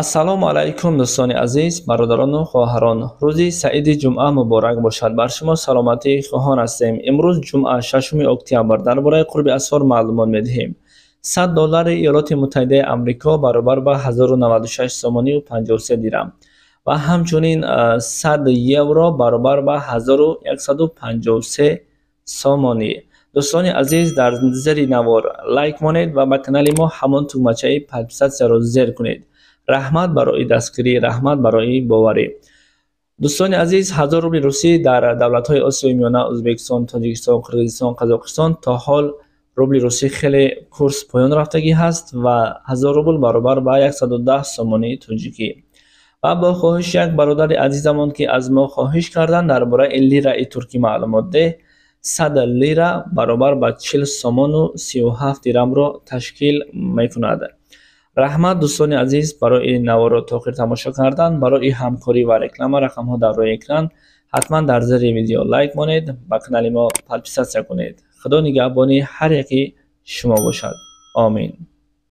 Ассалому алайкум, дӯстони азиз, бародарону хоҳарон. Рӯзи саиди ҷумъа муборак бошад. Бар шумо саломатӣ хоҳон ҳастем. Имрӯз ҷумъа, 6 октябр, дар бораи қурби асъор маълумот медиҳем. 100 доллари Иёлоти Муттаҳидаи Амрико баробар ба 1096 сомонию 53 дирам ва ҳамчунин 100 евро баробар ба 1153 сомонӣ. Дӯстони азиз, дар зери навор лайк монед ва ба канали мо ҳамон тугмачаи подписатсияро зер кунед. Раҳмат барои дастгирӣ, раҳмат барои боварӣ. Дӯстони азиз, 1000 рубли русӣ дар давлатҳои Осиёи Миёна, Ӯзбекистон, Тоҷикистон, Қирғизистон, Қазоқистон то ҳол рубли русӣ хеле курс поён рафтагӣ ҳаст ва 1000 рубл баробар ба 110 сомонии тоҷикӣ. Ва бо хоҳиши як бародари азизамон, ки аз мо хоҳиш карданд, дар бораи лираи туркӣ маълумот деҳ, 100 лира баробар ба 40 сомону 37 дирамро ташкил мекунад. Раҳмат, дӯстони азиз, барои наворро то охир тамошо кардан. Барои ҳамкорӣ ва реклама рақамҳо дар рӯи экран. Ҳатман дар зери видео лайк монед, ба канали мо подписатсия кунед. Худо нигаҳбони ҳар яки шумо бошад. Омин.